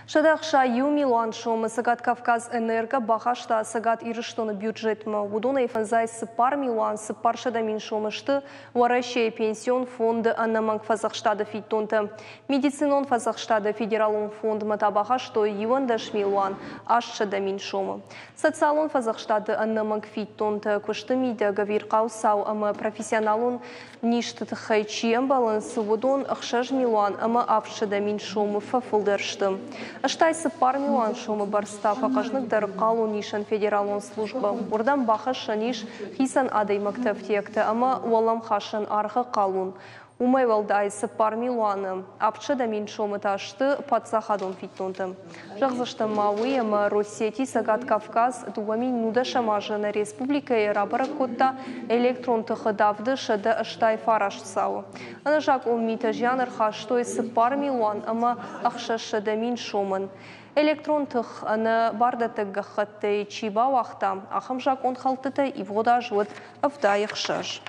161 милуан сомы Цӕгат Кавказ Энерго бахаста Цӕгат Ирыстоны бюджетмӕ. Уыдонӕй 54 милуан 400 мин сомы сты Уӕрӕсейы пенсион фонды ӕнӕмӕнг фӕдзӕхстады фиддонтӕ. Медицинон фӕдзӕхстады федералон фондмӕ та бахастой 11 милуан 800 мин сомы. Социалон фӕдзӕхстады ӕнӕмӕнг фиддонтӕ куысты мидӕг ӕвирхъау цау ӕмӕ профессионалон низты тыххӕй чи ӕмбӕлынц, уыдон 6 милуан ӕмӕ 700 мин сомы фӕфылдӕр сты. 84 милуан сомы бӕрц та фӕхъӕзныгдӕр хъалонисӕн федералон службӕ. Уырдӕм бахӕссӕн ис хицӕн адӕймӕгты ӕфтиӕгтӕ ӕмӕ уӕлӕмхасӕн аргъы хъалон. Уымӕй уӕлдай 4 милуаны 700 мин сомы та сты паддзахадон фиддонтӕ. Зӕгъдзыстӕм ма уый, ӕмӕ Россети Цӕгат Кавказ 2019 азы нӕ республикӕйы рабӕрӕг кодта электрон тыхы давды 189 цауы. Ӕнӕзакъон митӕ зиан ӕрхастой 4 милуан ӕмӕ 600 мин сомӕн. Электрон тых ӕнӕ бардӕттӕг гӕххӕттӕй чи бауагъта, ахӕм закъонхӕлдтытӕ ивгъуыд аз уыд 76.